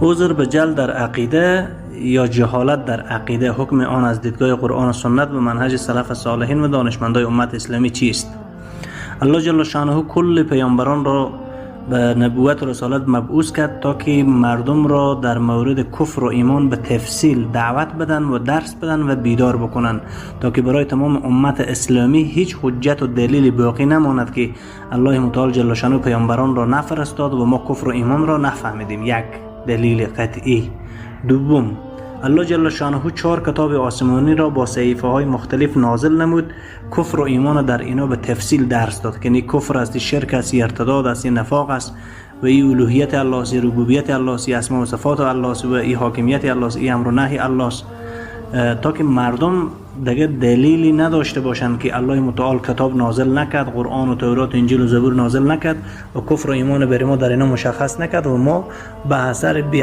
عذر به جهل در عقیده یا جهالت در عقیده، حکم آن از دیدگاه قرآن و سنت و منهج سلف صالحین و دانشمندای امت اسلامی چیست؟ الله جل شانه کل پیامبران را به نبوت و رسالت مبعوث کرد تا که مردم را در مورد کفر و ایمان به تفصیل دعوت بدن و درس بدن و بیدار بکنن، تا که برای تمام امت اسلامی هیچ حجت و دلیل باقی نماند که الله متعال جل شانه پیامبران را نفرستاد و ما کفر و ایمان را نفهمیدیم. یک دلیل قطعی. دوم، الله جل شانه چهار کتاب آسمانی را با صحیفه های مختلف نازل نمود، کفر و ایمان در اینا به تفصیل درس داد که نی کفر است، شرک است، ارتداد است، نفاق است و ای الوهیت الله است، ربوبیت الله است، اسماء و صفات الله است و ای حاکمیت الله است، ای امر و نهی الله است، تا که مردم دیگه دلیلی نداشته باشند که الله متعال کتاب نازل نکرد، قرآن و تورات و انجیل و زبور نازل نکرد و کفر و ایمان بر ما در اینا مشخص نکرد و ما به اثر بی